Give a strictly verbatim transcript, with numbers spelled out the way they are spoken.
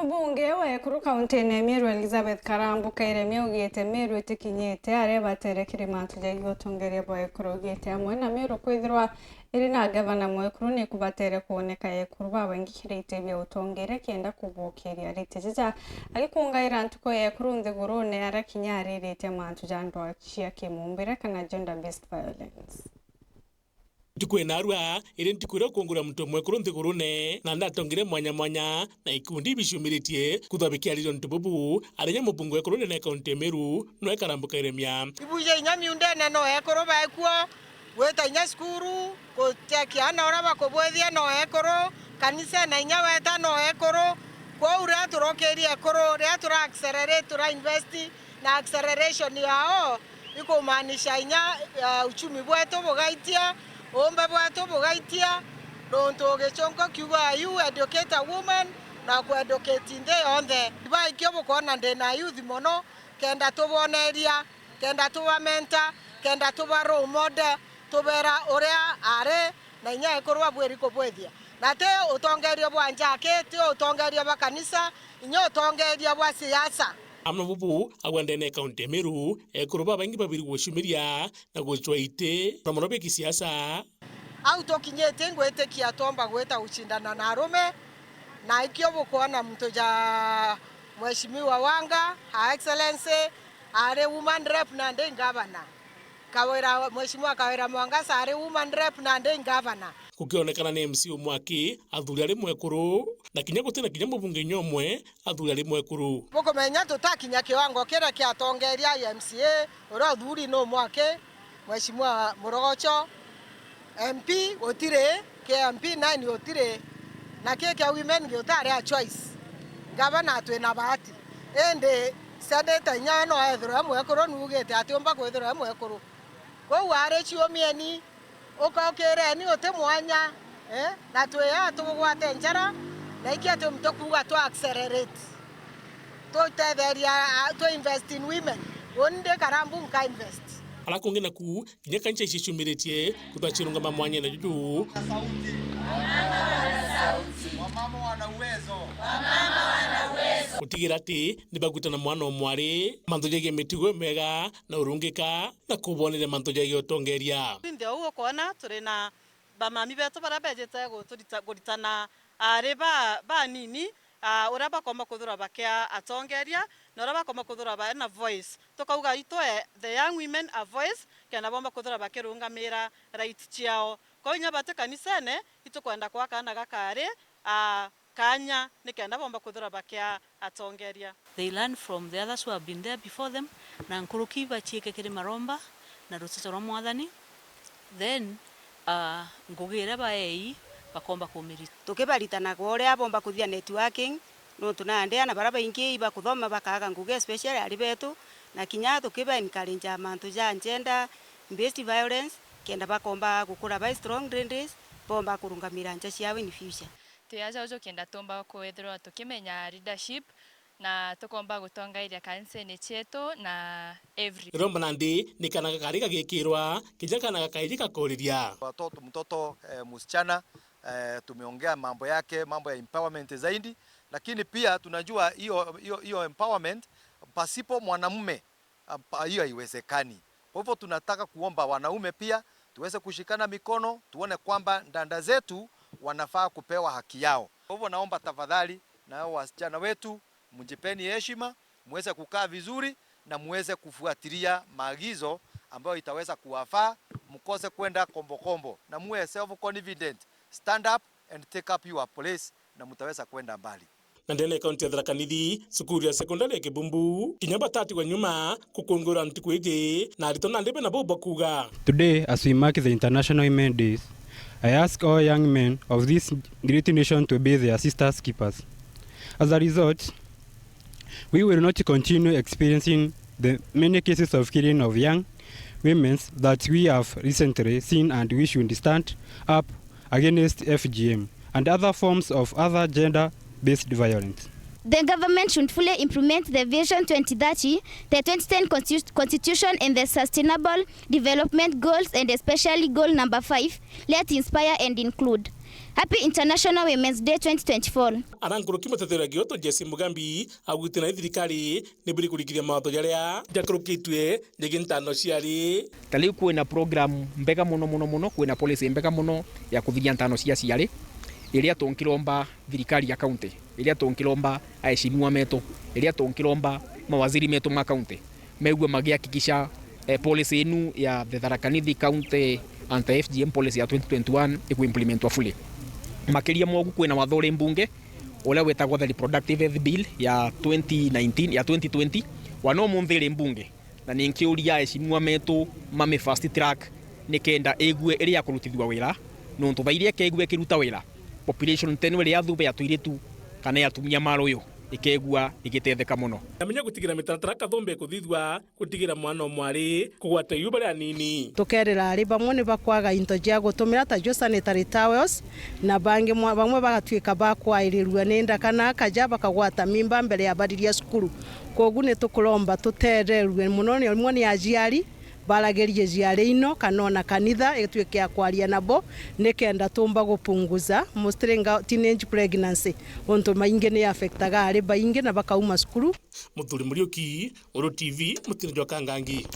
Mubunge wa ekuru kauntine ya Meru Elizabeth Karambu Kairemia augite Meru itikinyite aria ibatere kiri mantu jegii utongeria bwa ekuru, augite amwe na Meru kwithirwa iri na gavana mwekuru ni kubatere kwoneka ekuru babaingi kiri iti bia utongeria kenda kubukiria riti jija. Agikungaira ntuku ya ekuru nthigurune, aria kinya ariritie mantu ja ndoa cia kimumbire kana gender based violence. Ntuku ya naarua iri ntuku iria ukungurira muntu mwekuru nthigurune, na ndatongire mwanya mwanya na ikundi ibiciumiritie kuthwa bikiariria untu bubu. Ari inya mubunge wekuru ndene ya kaunti ya Meru, nwe Karambu Kairemia. Ibuja inya miundene no ekuru bekuo, gwita inya cukuru, gutekia ana uria bakubwithia no ekuru, kanisene inya weta no ekuru. Kwou riria turokiria ekuru, riria tura accelerate, tura invest na acceleration yao, ikumaanisha inya, eh, uchumi bwetu bugaitia, uumbe bwetu bugaitia, nontu gichunku kiuga, "You educate a woman, na ku educate nthi yonthe." Ibaikio bukwona ndi na youth mono, kenda tuboneria, kenda tubamenta, kenda tuba role model, tubera uria ari, na inya ekuru babwiri kubwithia. Na ti utongeria bwa njaki, ti utongeria bwa kanisa, inya utongeria bwa siasa. Amwe bubu, agwe ndene ya kaunti ya Meru, ekuru babaingi babiri guciumiria na gucwa iti, na mono bia kisiasa. Au tukinyite, ngwitikia twomba gwita gucindana na arume, na ikio bukwona muntu ja Mheshimiwa Wanga, Her Excellency, ari woman rep na ndi ngavana. Kawira, Mheshimiwa Kawira Mwangaza ari woman rep na ndi ngavana. Gukionekana ni M C A umwe aki athuri ari mwekuru, na kinya guti na kinya mubunge inya umwe athuri ari mwekuru. Bukumenya tutakinya kiwango kiria kia atongeria a M C A, uria uthuri ni umwe aki, Mheshimiwa Murogocho, M P gutiri, ki M P nine gutiri, na ki kia women gutari a choice. Ngavana twina bahati. Indi seneta inya no ethirwe e mwekuru, nugite atiumba kwithirwa e mwekuru. Kwou ari ciumieni, ukaukireni uti mwanya, eh, na twi aa tubugwate njara, na iki ati tukuuga tu accelerate. Tutetheria, ah, tu invest in women. Uni ndi Karambu nka invest. Ara kungi naku, kinya kanisa icicumiritie kuthwa cirungama mwanyene juju. Wamama wana uwezo. Gutigira ati ni bagwitana mwana o mwari, mantu jegie mitugo imega na urungika, na kuboneria mantu jegie utongeria. Nthi uu ukwona turi na bamami betu baria bejite guturita-, kuritana ari ba, banini, ah, uria bakomba kwithirwa bakia atongeria, na uria bakomba kwithirwa bari na voice. Tukauga itwe the young women a voice, kenda bomba kwithirwa bakirungamira right ciao. Kwou inya bati kanisene, itukwenda kwa kaana gakari, ah, kanya nikenda bomba kwithirwa bakia atongeria. They learn from the others who have been there before them, na nkuruki baciike kiri maromba na ruteto rwa Mwathani, then, ah, ngugi iria baei bakomba kumirita. Tukibaritanaga uria bomba kuthia networking, nontu nandi ana baria baingi ibakuthoma bakaaga ngugi, especially ari betu, na kinya tukiba encourage mantu ja gender based violence, kenda bakomba gukura bai strong ladies, bomba kurungamira nja ciao in future. Twi aja uju kenda tumba kwithirwa tukimenya leadership na tukomba gutongairia kanisene cietu na every. Riromba nandi ni kana gakari gagikirwa, kinya kana gakairi gakoriria. Watoto, mtoto, eh, msichana, eh, tumeongea mambo yake, mambo ya empowerment zaidi, lakini pia tunajua hiyo, hiyo, hiyo empowerment pasipo mwanamume hapa, hiyo haiwezekani. Kwa hivyo tunataka kuomba wanaume pia tuweze kushikana mikono, tuone kwamba dada zetu wanafaa kupewa haki yao. Kwa hivyo naomba tafadhali, na hao wasichana wetu, mjipeni heshima, muweze kukaa vizuri na muweze kufuatilia maagizo ambayo itaweza kuwafaa, mkose kwenda kombokombo, na muwe self confident, stand up and take up your place, na mtaweza kwenda mbali. Na ndene ya kaunti ya Tharaka Nithi, cukuru ya sekondari ya Kibumbu, kinya batatigwa nyuma gukungura ntuku iji, na aritwa nandi bena bau bakuuga. Today, as we mark the International Women Days, I ask all young men of this great nation to be their sisters' keepers. As a result, we will not continue experiencing the many cases of killing of young women that we have recently seen, and we should stand up against F G M and other forms of other gender-based violence. The government should fully implement the Vision twenty thirty, the twenty ten Constitu-, Constitution and the Sustainable Development Goals, and especially goal number five, let inspire and include. Happy International Women's Day twenty twenty-four. Ara nkuruki muteteri wa kioto Jesse Mugambi augite na thirikari ni biri kurikithia mawatho jaria jakurukitue jegii ntano ciari. Ta riu kwina program mbega mono mono mono, kwina policy mbega mono ya kuthiria ntano cia ciari, iria tunkiromba thirikari ya county, iria tunkiromba aheshimiwa metu, iria tunkiromba mawaziri metu ma county, megue magihakikisha, eh, policy inu ya the Tharaka Nithi County Anti-F G M policy ya twenty twenty-one ikuimplementwa fully. Makiria mogu, kwina watho uri mbunge uria witagwa the Reproductive Health Bill ya twenty nineteen, ya twenty twenty, wana umunthi iri mbunge, na ninkiuria aheshimiwa metu mami fast track nikenda igue iri ya kurutithua wira, nontu thaa iria ikeigua ikiruta wira, population tenu iria ya thuba ya tuiritu kana ya atumia maruyu ikeigua igitetheka mono. Namenya gutigira mitaratara kathumbe kuthithua gutigira mwana o mwari kugwata iu bari anini. Tukerira ari bamwe ni bakwaga into cia gutumira ta jo sanitary towels, na bangi mwa-, bamwe bagatuika bakwairirua ni nda kana akaja bakagwata mimba mbere ya bariria cukuru. Kogu ni tukuromba tutererue mono, ni rimwe ni aciari baragerie ciari ino kana ona kanitha ituike ya kwaria nabo, nikenda tumba gupunguza mostly nga-, teenage pregnancy, untu maingi ni affectaga ari baingi na bakauma cukuru. Muthuri Muriuki, Uru T V, mutino jwa Kangangi.